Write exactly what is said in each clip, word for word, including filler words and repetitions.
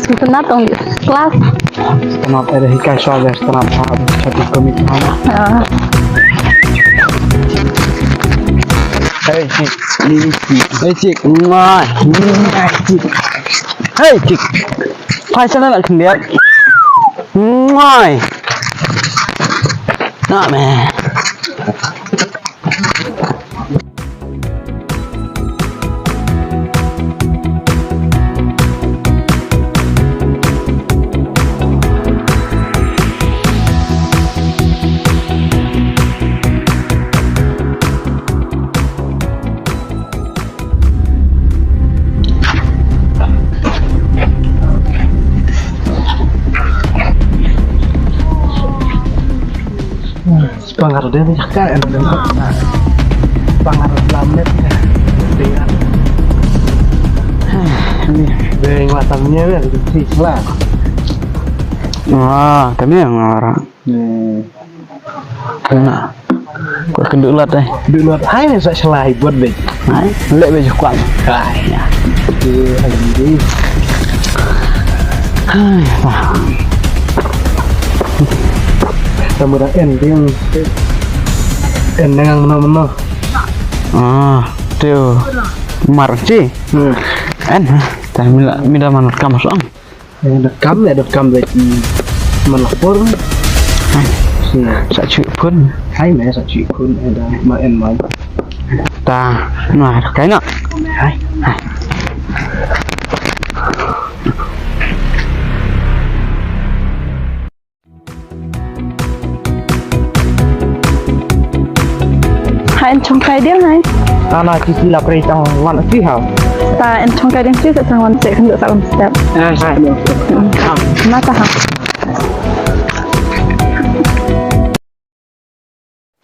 Sngewtynnat ong di klas. Sngewtynnat, eh, hikai shuwa, sngewtynnat ha, ha, ha, ha. Ah. Hey, chick. Hey, chick. Mwah. Hey, chick. Phai sha na la khyndiat. Mwah. Na me. Pangar de ni jaka en de. Pangar lam net. Ni. Deng mata nya ni, sih lah. Ah, kami yang ngarang. Hmm. Kena. Kau kena dulat eh. Dulat hai ni sa shalai buat bej. Hai, lek bej kuat. Hai. Ya. Okey, hai ni. Hai, bah. Sama dah en dia. En dengan mana-mana. Ah, tu. Mar chi. Hmm. En, tah mila, mila man kam song. Eh, dot com, eh, dot com, eh, hmm, man la por. Hai. Hmm. Sa chu phun. Hai, me sa chu phun, eh, da, ma en ma. Ta, na, kai na. Hai. Hai. Ha en chong kai diang hai. Ana chi chi la prei tang wan chi ha. Ta en chong kai diang chi sa tang wan se kan sa wan step. Eh, hai. Na ta ha.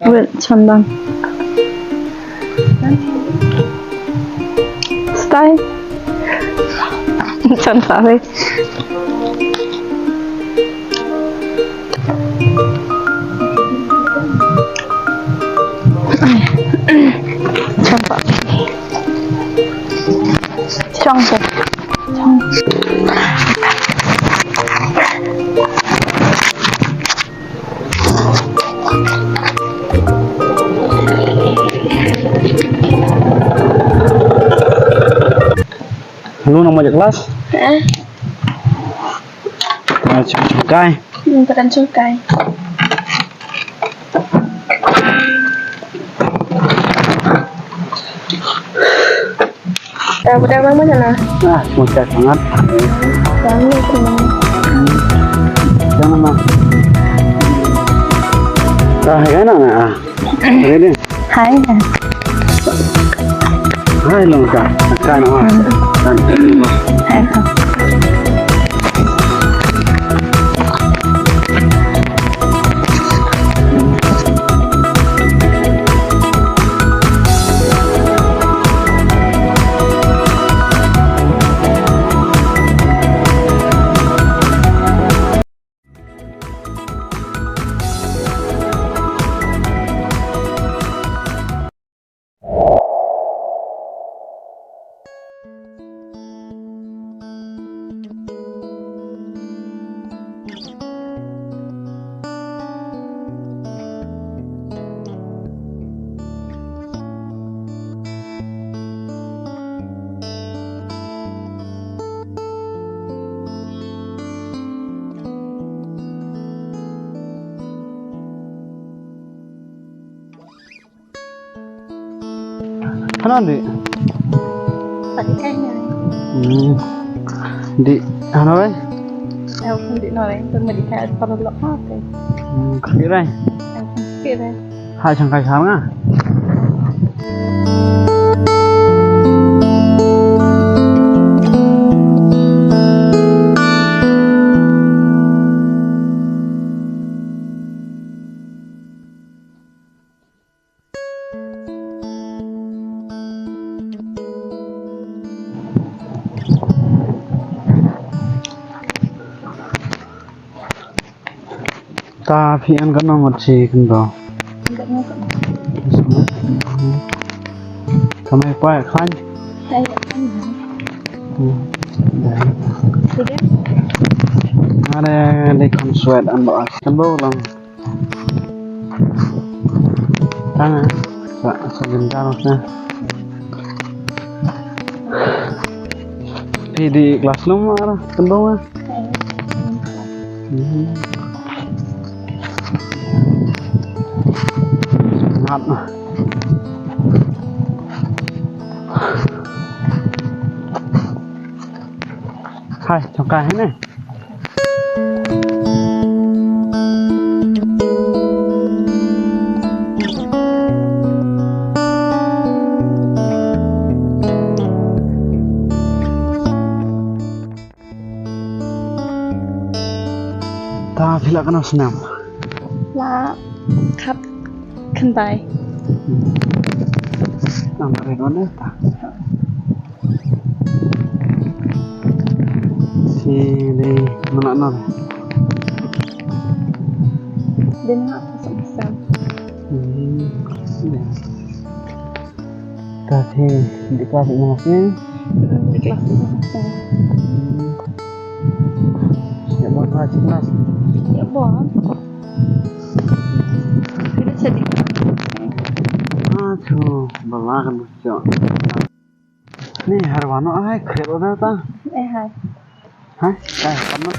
Wait, chong dang. Style. Chan sa ve. Chan sa. Chong sa. Chong. Lu nama je kelas? Eh. Tekan cungkai. Hmm, tekan cungkai. Dah, dah, dah, dah, dah. Ah, mudah sangat. Assalamualaikum. Hmm. Jangan, Mak. Ah, ya, nak, nak, ah. Ready? Hai. Hai, long ka. Ka, nak, Mak. Hmm. Kan. Hai, Mak. Hano di? Pat kai na. Hmm. Di hano ai? Au kan di no ai, tu mesti kai para lok ha kai. Hmm, kira ai. Au kan kira ai. Hai chang kai chang ah. Ta phi an kano mat chi kynto. Kamai kwai khlaiñ. Are dei khon swet an ba kan bo lang. Tang sa sa jendar na. Phi dei klas lum ar kynto. Ngat. Hai, chong kai ne. Ta phi lah kano snem? Lah khat khyndai. Nang red one ta. Si dei mana nor? Dei mana snem. Hmm. Ka phi dei klas ïa nga seh? Dei klas ïa nga seh. Ïa bun ha shi klas. Ïa bun. Phi dei seh dei klas. Ah, chu bala kan bu chu. Ni har wano ai kret oda ta. Eh hai. Hai, hai, pano.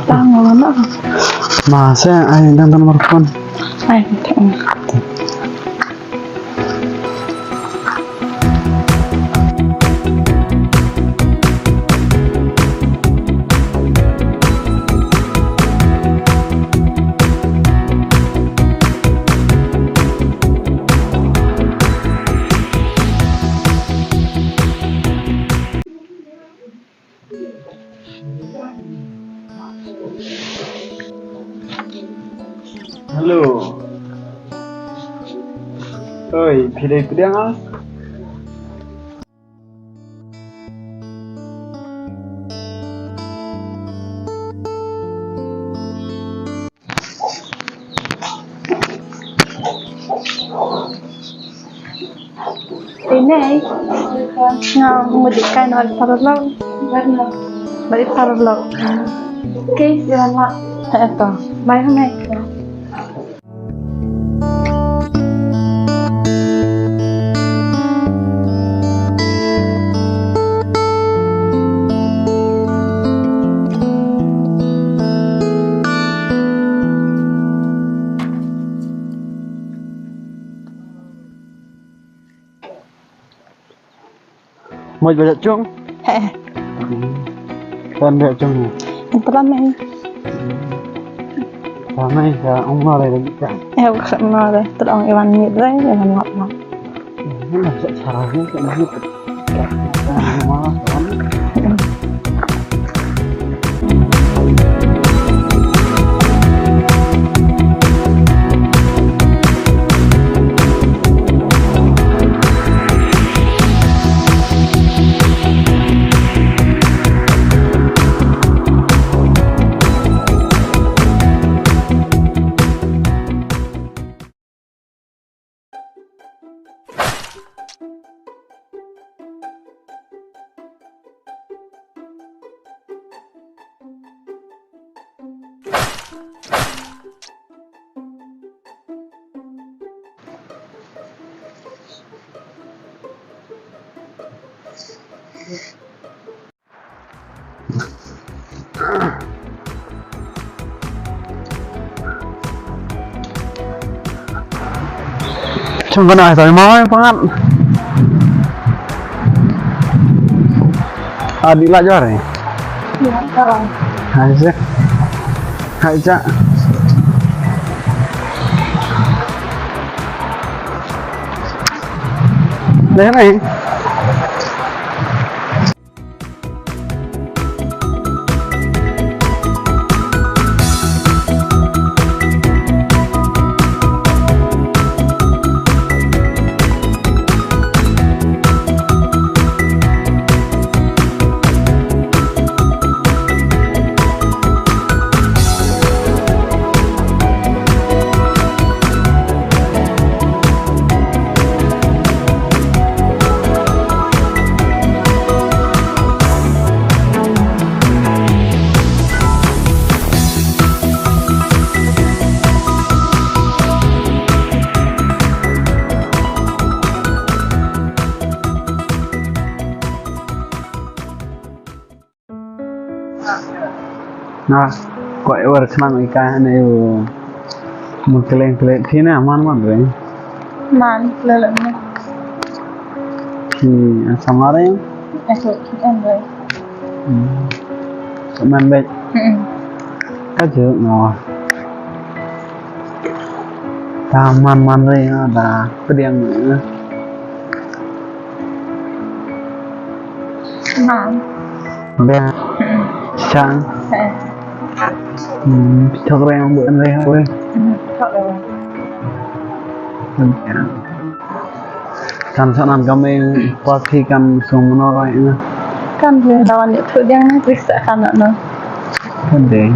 Tang lo na. Ma se ai dang dang mar phone. Ai, tang. Hello. Oi, phi dei pdiang ah? Pynei. Nga mut dei kai na bad paralok. Bad paralok. Ke siwan la. Eto. Bai hangne. Moj ba jat chung? He. Kan ba jat chung. Ang pala mei. Pala mei ka ong ma re lagi ka. Eh, bukan ma re. Terang iwan ni re, iwan ngap ngap. Ini masuk cara ni, ini. Chung kano ai toi mai pangat. Adi la jor eh. Hai sih. Hai cak. Deh nih. Na, ko e war khnang ika ne u mun keleng keleng thina man man re. Man keleng ne. Ki samare. Aku ki en re. Hmm. Man be. Hmm. Ka ju no. Ta man man re da pdiang ne. Ngan. Beng. Chang. Eh. Hmm, chok reng bu an reng bu. Hmm, chok reng. Kan sa nan ka meng pati kan sum no roi na. Kan je dawan ni tu diang ni periksa kan no. Kan dei.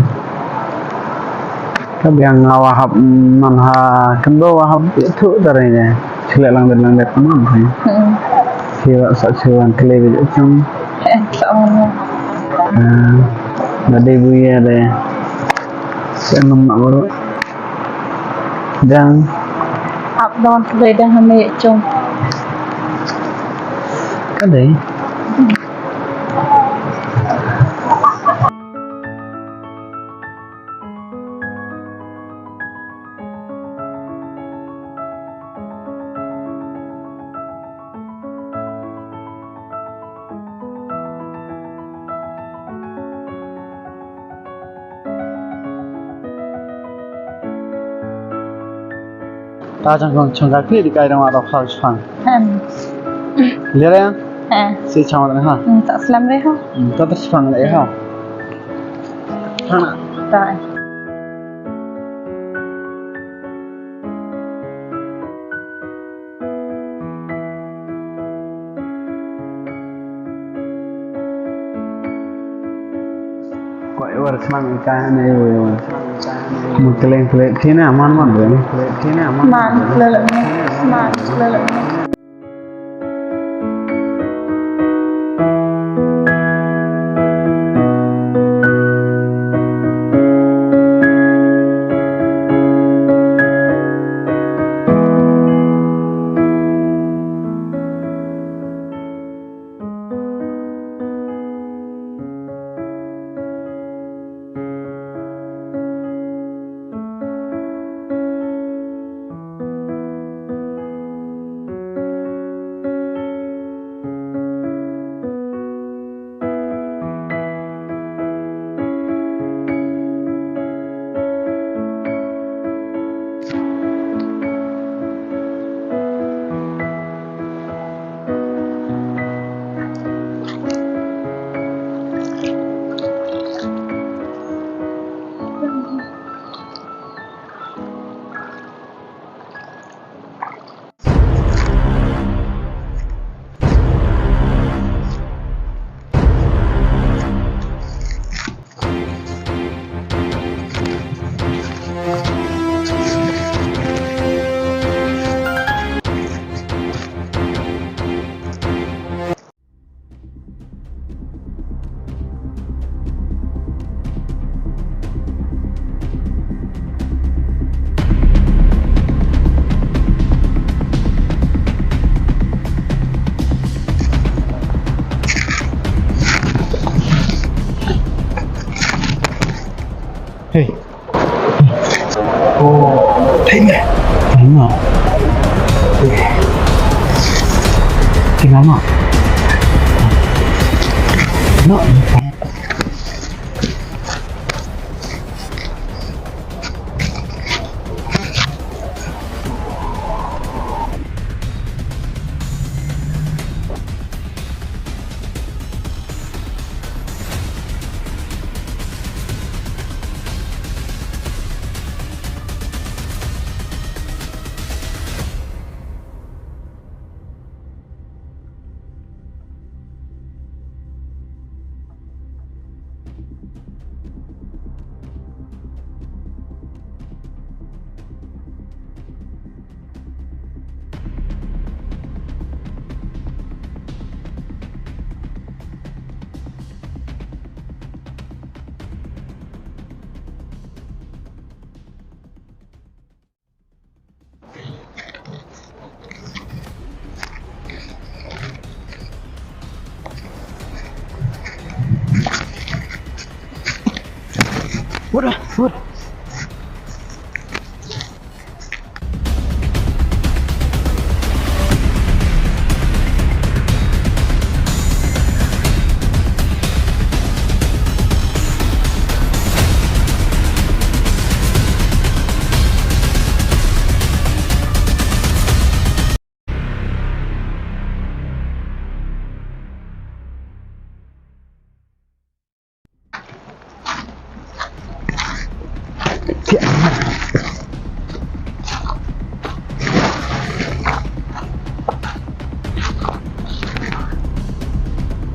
Ka biang nga wahap man ha kendo wahap tu dari ne. Sila lang dan lang dat man. Hmm. Sila sa sila kle bi chung. Eh, sa mana? Ah, na dei bu ya de. Sa nam na baru. Dang. Ap don kle dang hame chung. Ka dei. Ta chang kong chang ka kri di kai dong wa dok sa chang. Hem. Lere? He. Si chang wa ha. Hmm, ta slam re ha. Hmm, ta ta chang re ha. Hana. Ta. Ko e war khnang ka ne. Mun keleng keleng thina man man re. Man keleng man keleng. Thei me. Thei me. Tinggal me. No. What? What?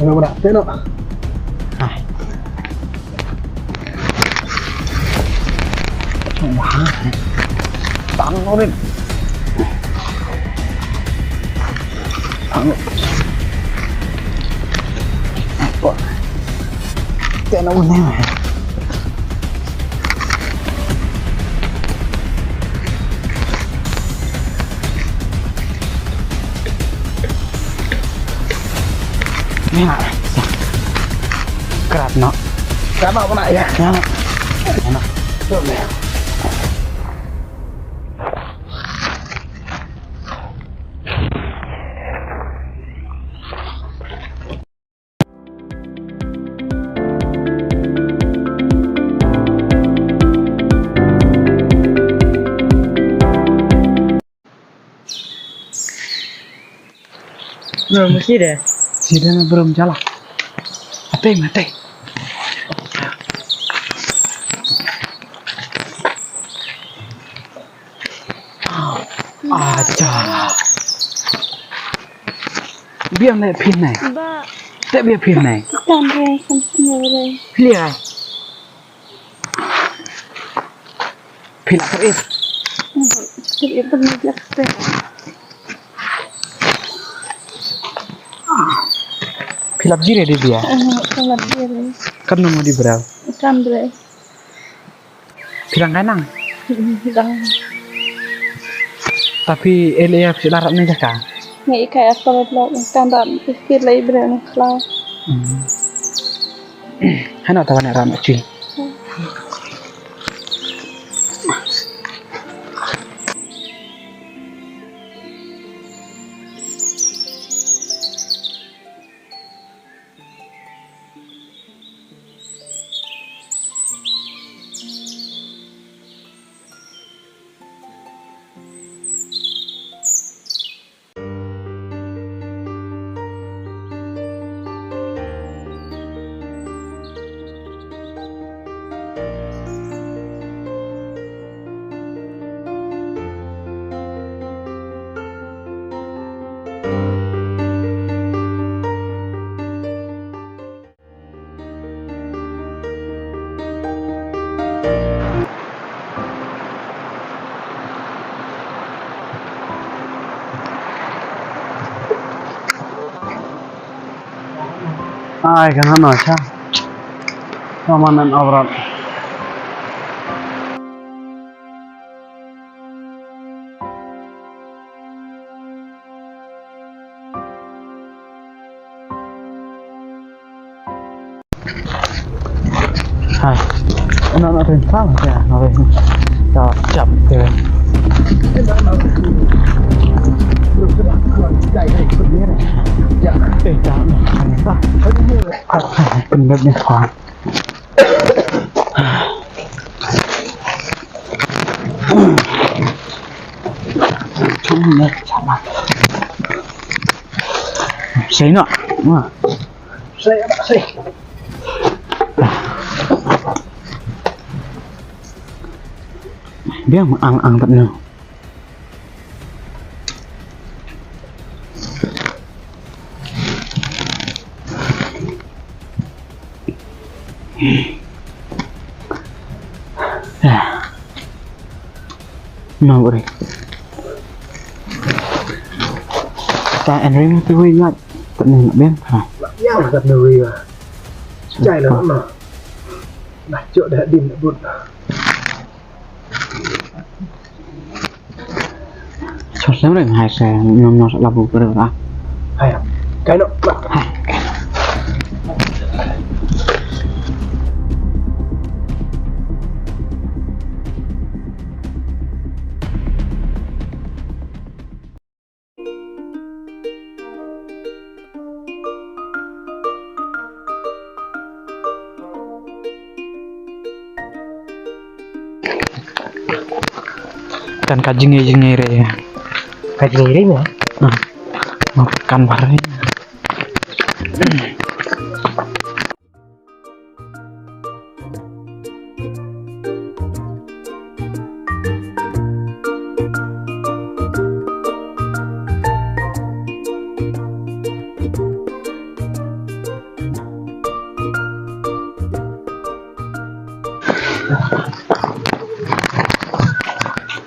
Ano ba? Teno. Hai. Tang rin. Tang. Apa? Teno ne. Mia. Krap no. Krap no puna ya. Ya no. Ya no. Tuh, ya. Bro, mesti deh. Sida na bro, jalan. Ate, mate. Acha. Biam le phin nai. Ba. Te bia phin nai. Kan re, kan sini re. Phi la. Phi la kar ir. Kar ir pun ni dia kar. Phi la jire di dia. Phi la jire. Kan nama di berau. Kan bre. Phi la ngai nang. Dang. Tapi ele ya phi la rap ni jaka. Ngai kai apa lo kan rap pikir lai bre ni klau. Hana tawa ne rap cui. Ai, kan hano cha. Permanent abroad. Hai. Ano, ano, ano, ano, ano, ano, ano, ano, ano, ano, ano, Sei noh. Sei, sei. Biang ang ang kat nang. Nah, beri. Ta en ring tu wi ngat. Tak ni nak ben. Ha. Yang kat ni wi. Cai lah, lah. Lah, cok dah din, but. Sos lem reng hai se nyom nyom sa labu kere ah. Hai. Kai nok. Hai. Kan ka jingïaid jingïaid re. Ka jingïaid re mo? Ah. Kan bar re.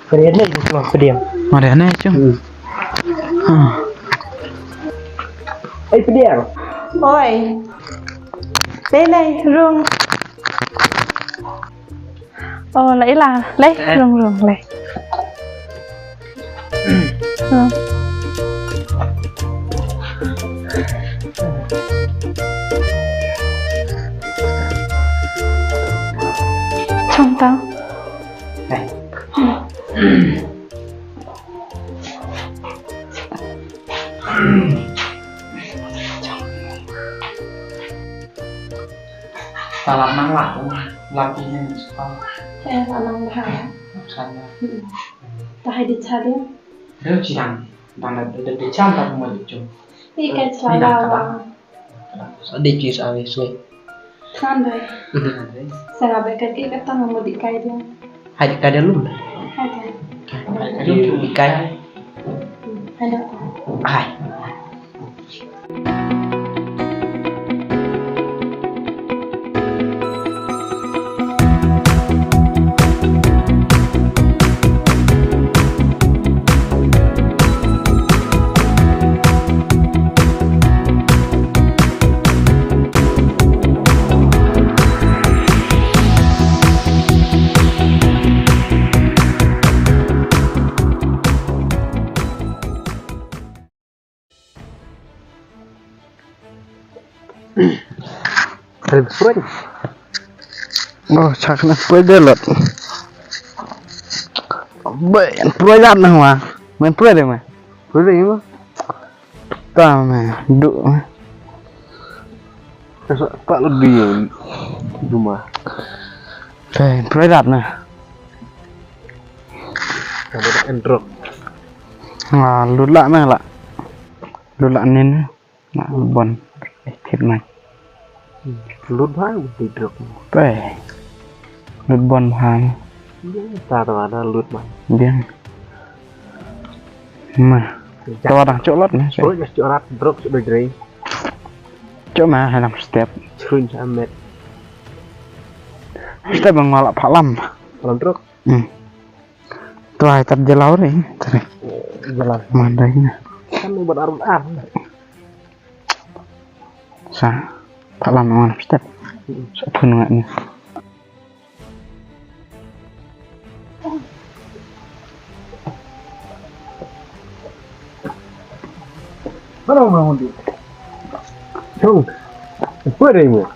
Mariana itu cuma pediam. Mariana itu. Hmm. Ah. Eh, pediam. Oi. Lei, lei, rung. Oh, lei la, lei, eh. Rung, rung, lei. Rung. Chong tang. Eh. Salam nang lah, lah ini sekolah. Eh, salam lah. Salam. Hmm. Tahai di cari. Dia cidang, dan ada di cam tak mau dicum. Ikan selawang. Di kis awe sui. Than dai. Sa nga bad ka ki ka tang mo di kai dia. Hai di kai dia lum. Hai dai. Hai di kai. Hai dai. Hai. Rin pruin. Oh, chak na pruin de lot. Be, pruin dat na wa. Men pruin de ma. Pruin de ma. Ta me, du. Sa pa lo di duma. Be, pruin dat na. Ka ba en drok. Ah, lut la me la. Lut la nin. Na bon. Eh, thit mai. Lut ba di drok. Pe. Lut bon ba. Ta ta da lut mai. Biang. Ma. Ta dang chok lot na. Chok rat drok chok dre. Chok ma ha lam step. Chun cha met. Step bang wala phalam. Phalam drok. Hmm. Tuai tar jelaw re. Jelaw. Mandai na. Kan ubat arun ar. Sa phalam ngan step. Sa thun ngat ni. Mana mau di? Chong. Apa dei mo?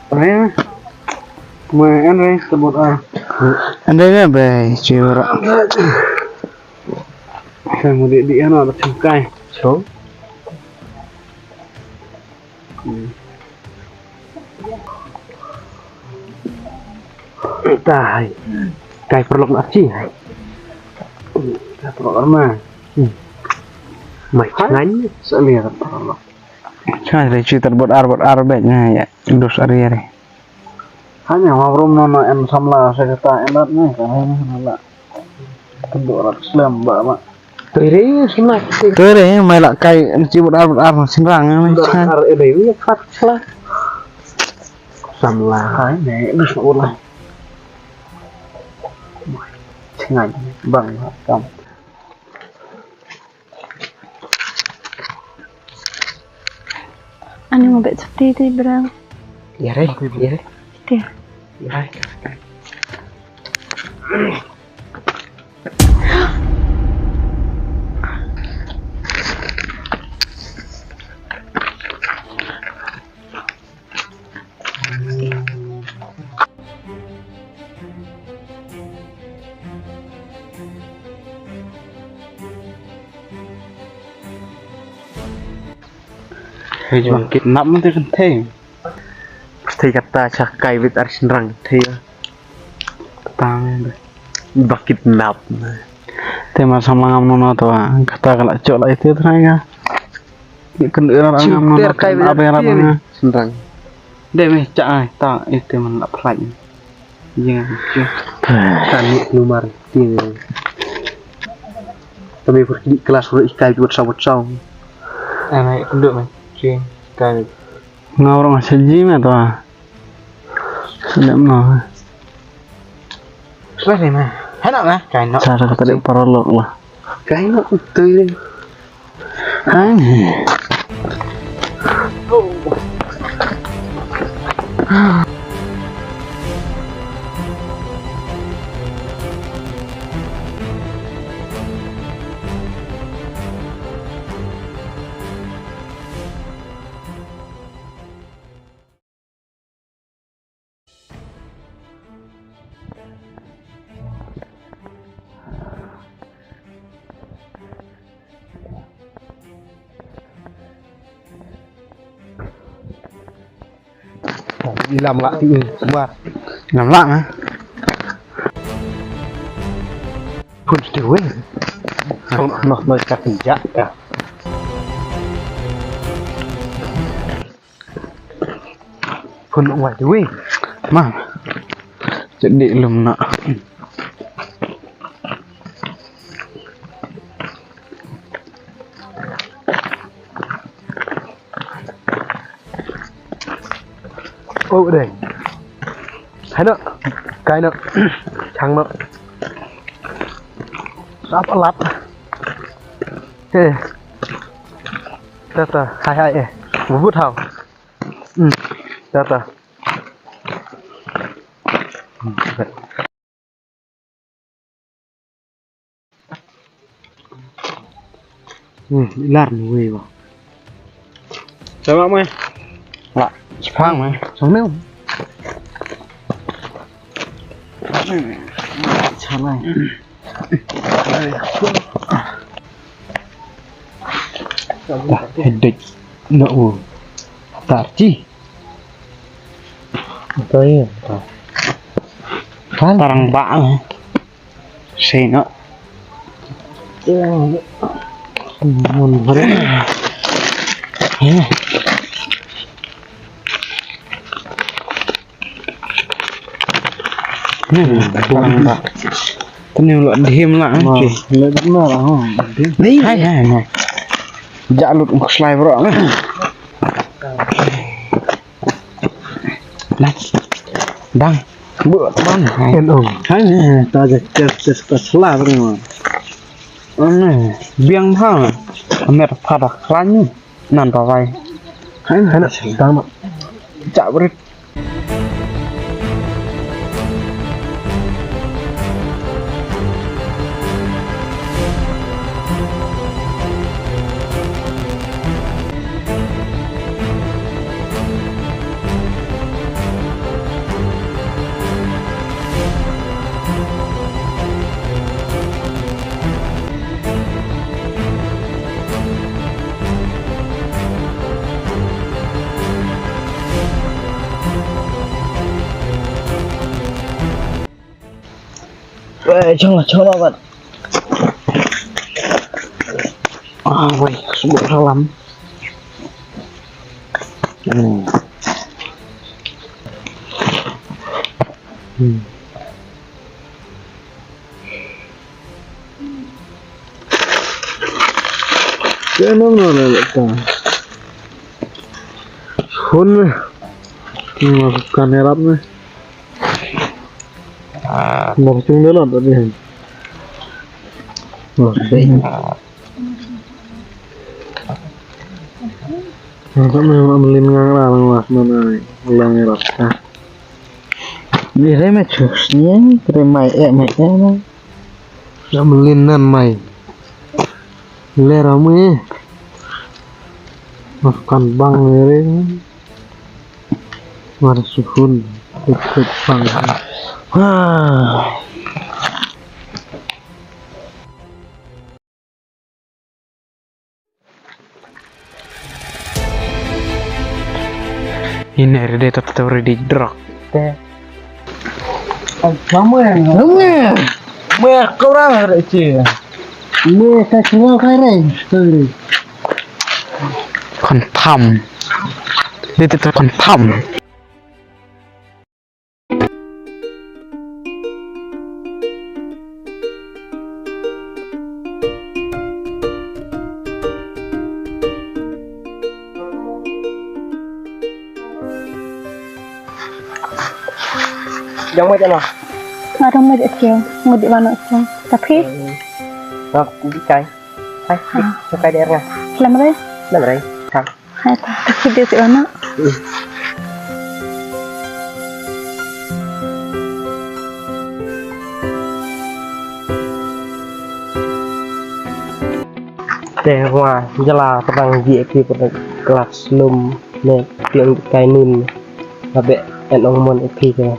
Re. Mo en re sebut ah. En re be chiwara. Sa mo di di ano ba changkai. Chong. Hmm. Dai. Kai paralok na chi hai. Kai paralok arma. Hmm. Mai. Hai. Chngain. Sa lia paralok. Chngain re chi tar bot ar bot ar bet na ya. Dos ar ya re. Hanya ma brum no na en samla sa kata en rat ni kan en na la. Kendo rat slem ba ma. Tere samla. Tere mai la kai en chi bot ar bot ar na sinrang ni. Bot ar ele ni khat sla. Samla. Hai ne ni sa ulah. Chngain bang kam. Ani mo bet sati ti bra. Ya re, ya re. Ti. Ya re. Hei, jong kidnap mante kan thei. Pasti kata cha kai bit ar sinrang thei. Tang ba kidnap. Te ma samla ngam no to kata kala chok la ite trai ga. Ye kan era ngam no ter kai bit ar sinrang. Dei me cha ai ta ite man la phlai. Ye chu. Tani numar ti. Tami pur di kelas pur ikai buat sawat saw. Ana kundu me. Chi kai. Ngau rong sa ji me to. Sedap no. Suai ni ma. Hana ma. Kai no. Cara kata dia paralok lah. Kai no betul. Hai. Ilam lak ti ui, bar. Ilam lak na. Pun ti ui. Noh noh kat tinjak ya. Phun ong wai dui. Ma. Jadi lum na. Oh dei. Hai no. Kai no. Chang no. Sap alat. He. Ta ta, hai hai eh. Bubut hau. Hmm. Ta ta. Hmm, lar ni wei ba. Sama mai. La, sepang mai. Sama. Salah. Hedik no u tarchi. Tarang ba. Sino. Mun bare. Ni, tani lo dim la. Ni, hai hai ni. Ja lut slai bro. Dang. Bu teman. Hai. Hai ni, ta ja tes tes ta sla bro. Biang ha. Amer pada klan. Nan ta vai. Hai hai na dang no. Chak brit. Eh, chong, chong, bat. Ah, wei, subuk salam. Hmm. Hmm. Kano na na ka. Hun. Ni ma kan erap ni. Ah. Mo chung de lot ni. Mo sei. Nang tak main nak melin ngang lah, nang lah, mana ni? Ulang ni rap. Ah. Ni re mai chus ni, re mai eh, mai eh, nang. Nak melin nan mai. Le rame. Makan bang ni re. Mar suhun. Ikut bang. Wah. Ine re de, to, to, re de drok. Te. Ai, kamu yang. Kamu yang. Meh, kau orang ada, Ci. Meh, saya kenal kau, Ray. Sorry. Confirm. Dia tetap confirm. Jong mo jano? Nga dang mo jano. Mo di mano jano. Tapi. Ngak di kai. Hai, di kai der nga. Lam re. Lam re. Kang. Hai, ta, ta, ki dei ti wana. Te wa jala tang ji ki classroom ne tiang kainun. Abe en ong mon e phi ke.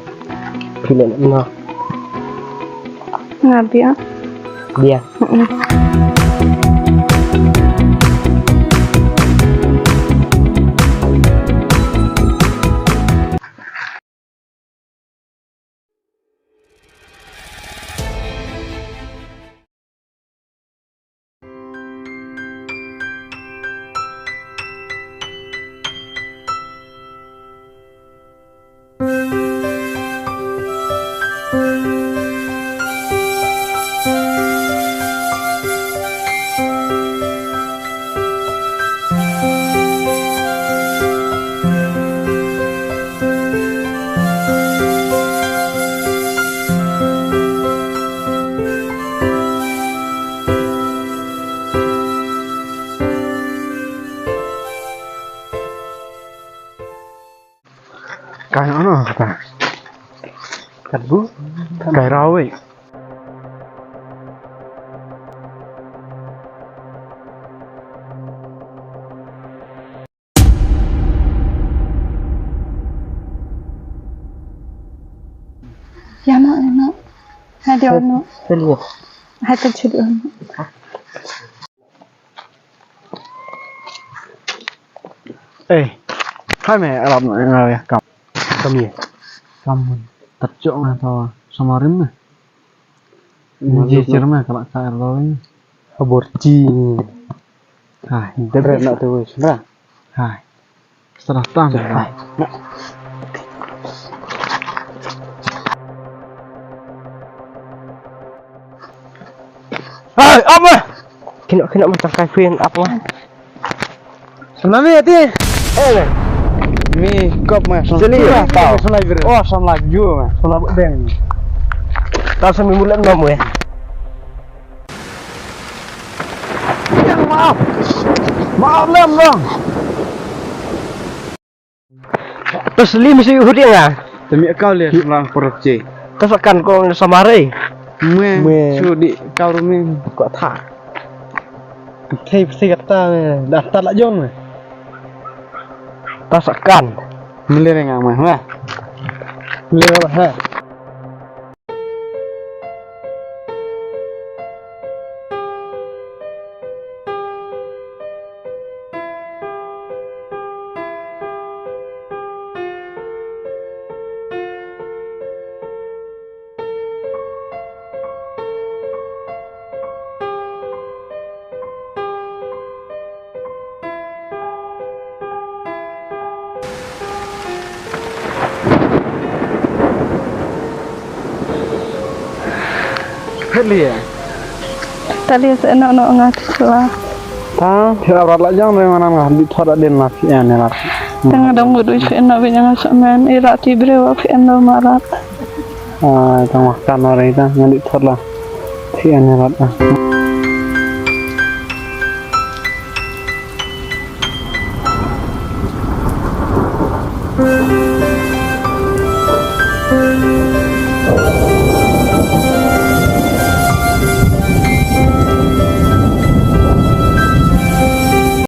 Phi le no. Nga bia. Bia. Mm-mm. Kai ano ka. Kat bu. Kai rawi. Ya no, ya no. Hai dia no. Hai tu chudu. Eh, hai me, arap na nga ya kam. Kam ye. Kam mun. Tat chok nga to samarim na. Samarim ji na. Chir me kala ka er lo ni. Habor ji. Hai. Dere na tu wis na. Hai. Serah tam. Hai. Hai, apa? Kino, kino macam kai pin apa? Samla mi ati. Eh, mi kop ma. Sini, tau. Samla bir. Oh, samla ju ma. Samla beng. Tau sami mulan nom weh. Maaf. Maaf lem dong. Terus li mesti hudi nga. Temi kau le lang perut ci. Terus akan kau samare. Me. Me. Sudi kau rumin. Kau tak. Thei pasti kata me. Dah tak lak jong me. Tasakan. Mele rengang mah, mah. Mele apa, ha? Phet liya. Tali sa eno no nga tisla. Ta, phi ap rat la jang re manan nga di thot adin la phi en rat. Nga dong gudu phi eno bi nga sa men i rat i brewa phi eno marat. Ah, tang makan ore ta, nga di thot la. Phi en rat.